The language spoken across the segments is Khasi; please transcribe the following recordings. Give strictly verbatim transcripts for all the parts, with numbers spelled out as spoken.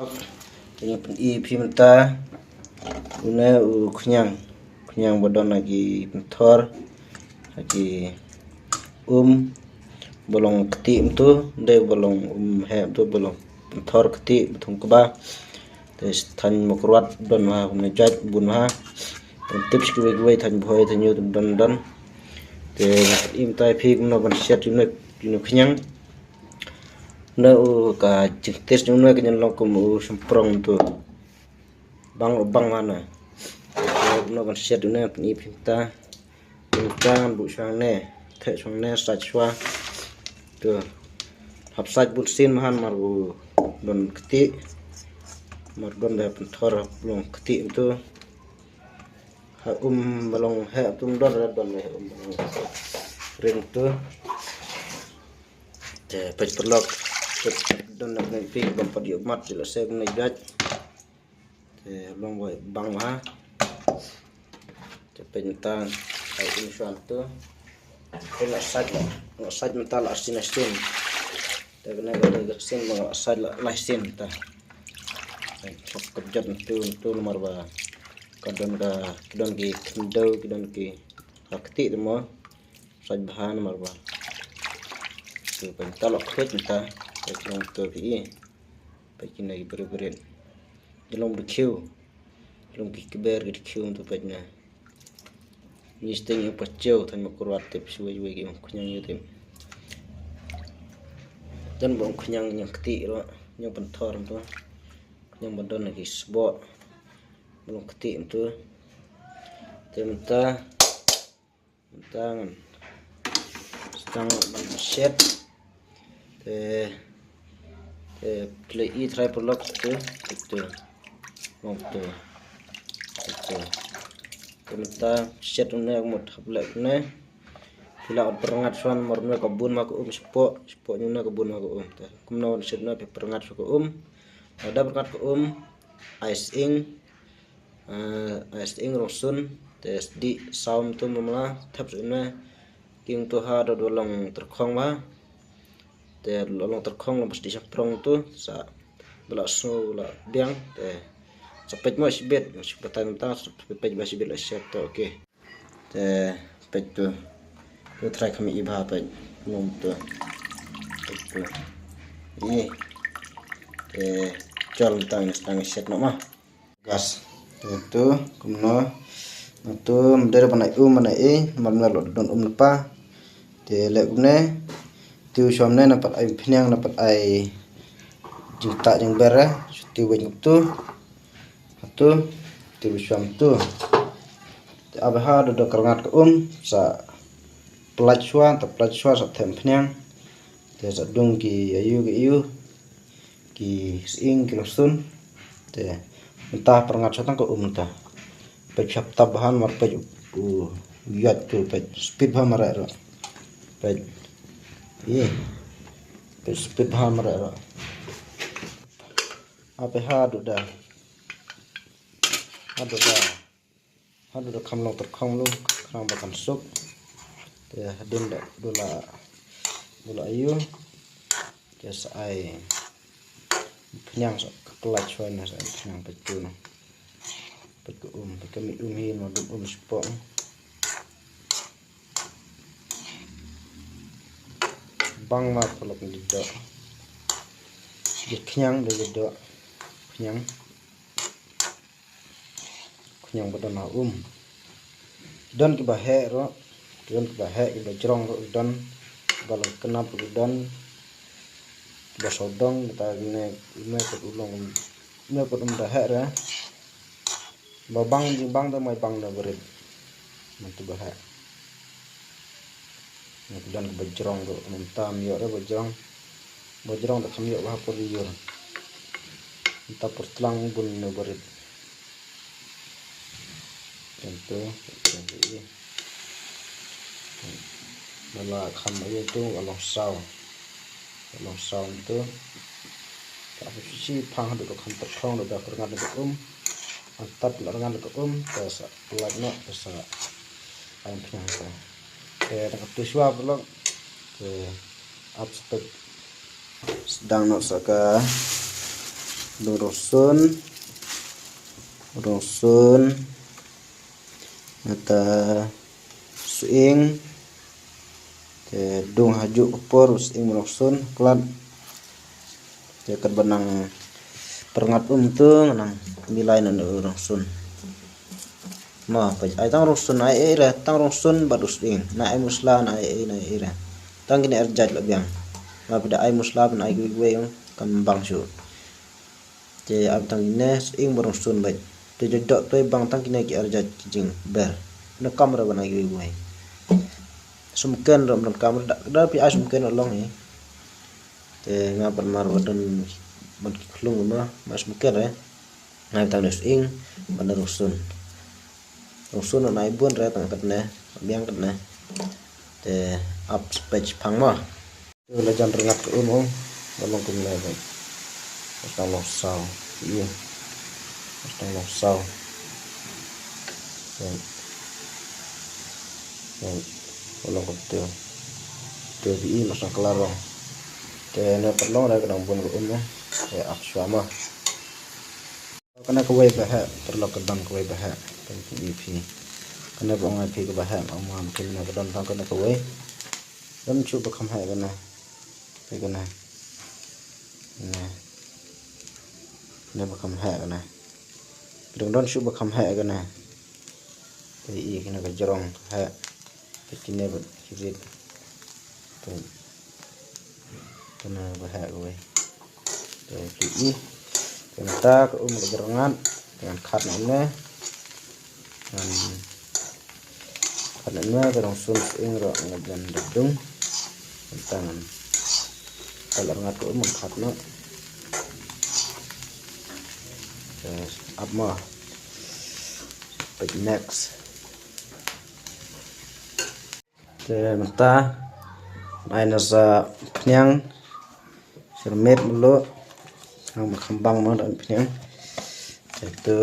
Te ngan pyni phi mynta une u khñiang, khñiang ba don ha ki pynthor, ha ki um, ba long ktieh mynta, dei ba long um heh mynta, ba long pynthor ktieh ba thung kba. Te thaiñ Mawkyrwat don ha kumne jait bun ha. Te tip shi kiwei kiwei thaiñ Bhoi thaiñ Ïew don don. Te ngan pyni mynta phi kumno ban siat une, une khñiang. Une u ka jingtest une ka ngan long kum u shymprong tu. Bang u bang mana. Une ban siat une pyni phi mynta. Phi mynta ngan buh shwa hangne. Theh shwa hangne, sait shwa. Tu. Hap sait bun sien mahan mar u don ktieh. Mar don da pynthor hap long ktieh tu. Ha um ba long heh tu don da don da um ba long ring tu. Te peit paralok, te don na pynping ban pat ïoh mat jylla se kumne jait. Te long wai bang ha. Te peit mynta ai um shwa tu. Te la sait la, la sait mynta la arsien arsien. Te kane ka dei ka sien ba la sait la lai sien mynta. Te chok ka jot mynta mynta namar ba ka don ka, ka don ki khyndew, ki don ki ha ktieh te mo. Sait bha namar ba. Te peit mynta la khluit mynta. Te long tu ki i. Peit kine ki brit brit. Jyllong dkhiew. Jyllong ki kber ki dkhiew mynta peit na. Ngi sting ïa pa chew thaiñ Mawkyrwat tip shuwa shuwa ki ong khñiang ïa tip. Don ba ong khñiang ñiang ktieh ruh, ñiang pynthor mynta. Khñiang ba don ki sboh. Ba long ktieh mynta. Te mynta Tang. Tang ban siat. Te, te phi la i trai paralok tu, tu. Long tu. Tu. Te mynta siat une mut hap leh une. Phi la ot pyrngat shwa namar une ka bun ma ka um, shapoh, shapoh une ka bun ma ka um. Te kumno siat une phi pyrngat shwa ka um. Lada pyrngat ka um, ai sying. Ah, ai sying rong sun, te sdih saw mynta mala, thep sha une, king tu ha da dua long tyrkhong ba. Te long tyrkhong long ba sdih shaphrang tu, sa ba la sngew la biang, te sa peit mo shibit, shibit tai mynta, sa peit ba shibit la shet te, okay. Te peit tu, tu trai kham i bha peit, num tu, peit tu. I, te jol mynta ngi sdang shet noh ma. Gas. Te tu kumno. Tu mder ban ai um ban ai ei, namar mder lo don um na pa. Te leh kumne. Tu shwa ne na pat ai phniang na pat ai jingtah jingber, tu weng tu. Tu, tu shwa tu. Te ap ha da da kyrngat ka um, sa pynlait shwa, ta pynlait shwa sa them phniang. Te sa dung ki ayu ki ayu. Ki sying ki lashun. Te mynta pyrngat shwa tang ka um mynta. Peit shap tap bahan mar peit u, u yat tu peit speed bha mar ro. Peit. Ye. Peit speed bha mar ro. Ape ha du da. Ha du da. Haduh da kham long tyrkhong lu, khnang ba kan suk. Te hadien da dula, dula ayu. Te sa ai phniang sa ka pynlait shwa na sa ai phniang peit tu na. Peit ka um, peit ka mih um hi na dum um spok. Bang ma paralok ngi doh. Ïa khñiang da ïa doh. Khñiang. Khñiang ba don ha um. Don kiba heh ruh, don kiba heh, kiba jrong ruh don, ba long khnap ruh don, ba sawdong, kata ne, ne pat u long, ne pat um da heh re. Ba bang jingbang da mai bang da barit. Mynta ba heh. Ngi don ka bajrong ruh, mynta ym ïoh re bajrong. Bajrong da kham ïoh bha pur ïur. Mynta pur tlang bun ne barit. Tentu, tentu. Bala kham ïa tu ka long saw. Ka long saw tu. Ka pur shi phang haduh ka kham tyrkhong da ka rngat ka um. Antat la rngat ka um, ka sa pynlait noh, ka sa Ai phniang ka. Te dang ka tu shwa paralok. Te ap sa peit. Sdang noh sa ka. Dung rongsun. Rongsun. Nata sying. Te dung ha juh ka por u sying rongsun klat. Te katba nang pyrngat um tu nang milai na u rongsun. Ma peit ai tang rongsun ai ei re, tang rongsun bad u sying. Na ai musla na ai ei na ei re. Tang kine ar jait la biang. Ma peit ai musla ban ai kiwei kiwei kam bang shuh. Te ai tang kine sying bad rongsun bad. Te jot jot tu bang tang kine ki ar jait ki jingber. Na kam re ban ai kiwei kiwei. Sumken ram dang kam re da da pi ai sumken long hi. Te nga pat mar ba don ban ki khlung ma ma sumken re. Nga tang ne sying ban rongsun. Rongsun na ai bun re tang katne biang katne. Te ap spech phang ma. Te la jan rngat ka um ong. Ba long kumne ba. Mas tang long saw. Iya. Mas tang long saw. Ba long kumte. Te bi i mas tang klar ong. Te ne pat long re ka dang bun ka um ong. Te ap shwa ma. Kane kawei ba heh, paralok ka don kawei ba heh. Kan pyni phi. Kane ba ong ïa phi kaba heh, ong ma phi kane ka don tang kane kawei. Don shuh ba kham heh kane. Phi kane. Ne. Kane ba kham heh kane. Phi dang don shuh ba kham heh kane. Phi i kane ka jrong heh. Phi kine ba ki rit. Phi. Kane ba heh kawei. Te phi i. Te mynta ka um ka jrngat. Te ngan khat na une. Ngan khat na une ka rongsun sying ruh ngan jan da dung. Mynta ngan. Ka la rngat ka um ngan khat na. Te ap ma. Peit next. Te mynta ai na sa phniang. Syrmit mluh. Nang ba kham bang ma da phniang. Te tu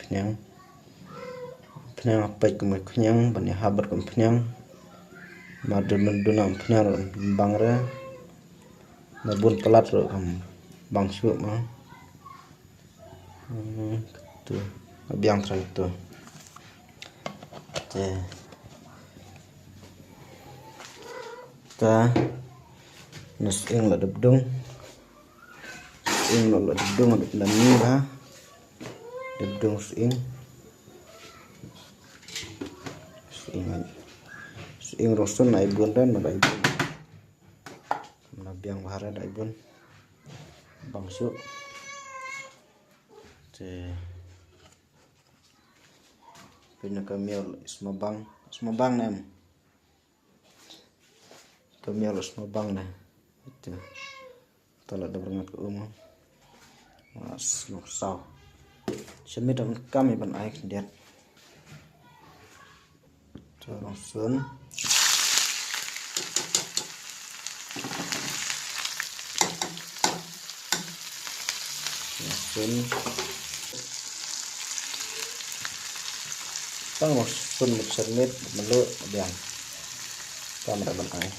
phniang. Phniang peit kum phniang ban ïa habat kum phniang. Ma dun dun dun phniang bang re. Ma bun palat ruh kam bang shuh ma. Hmm, tu. Biang trai tu. Te. Ta. Na sying la dep dung. Sying la dep dung dep na ni ba. Dep dung sying. Sying. Sying rongsun ai bun dan ai bun. Mna biang bahar da ibun. Bang shuh. Te. Pina ka miol isma bang. Isma bang nem. Ka miol isma bang ne. Itu. Tala da berngat ka um. Mas nok saw. Symit dang kam iban ai khyndiat. Te rongsun. Rongsun. Tang rongsun mit syrmit mluh biang. Tang da ban ai.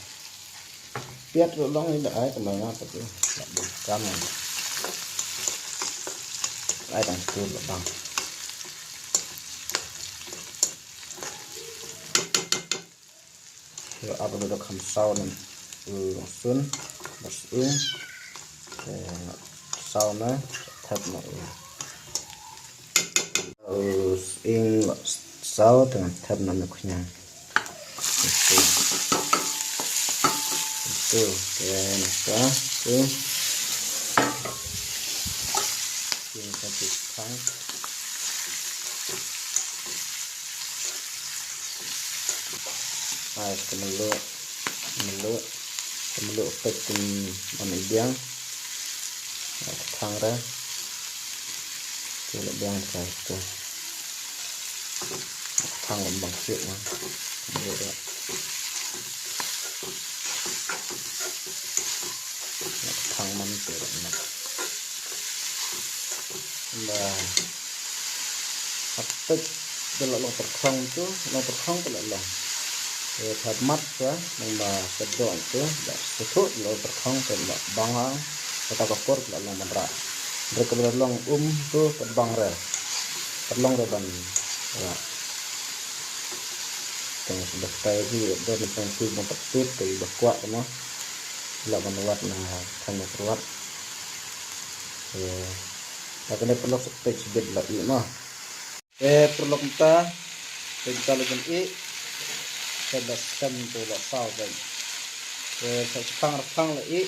Piat ruh long ïa da ai ka ma nga pat ruh. Kam ai tang tu ruh bang. Ïa ap ruh da kham saw na u rongsun ba sying. Te saw na thep na u. U sying la saw te ngan thep na u khñiang. Itu. Itu. Te nangta tu. Sying ka tu thang. Ai ka mluh, mluh, ka mluh peit kum ban i biang. Ai ka thang ra. Te la biang ka te. Ka thang lam bang shuh ma. Ka mluh ra. Ka thang man te ra na. Ba. Hapdeng te la long pyrkhong tu, long pyrkhong te la long. Te thad mat ka, nang ma ka dong tu, la suthu la pyrkhong te la bang ang, kata ka por la long manra. Re ka ba long um tu ka bang re. Ka long re ban. Ya. Tang sudah kai hi don tang tu bang petit kai ba kuat mo. La ban wat na kan kuat. Eh, la kena perlu sepet sebit la i mo. Eh, perlu kita Pynta lagin i. Sa da sem tu la saw kan. Sa chpang rpang la i.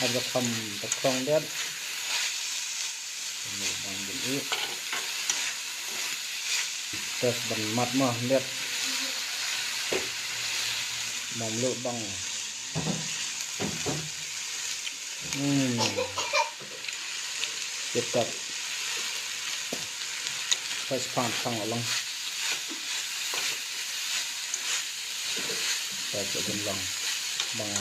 Ar da kham da krong det. Bang gin i. Tes ban mat mah det. Bang melu bang. Hmm. Kita. Sa chpang rpang along. Sa chpang along. Bang.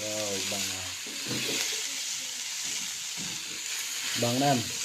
Wow, bang. Bang nam.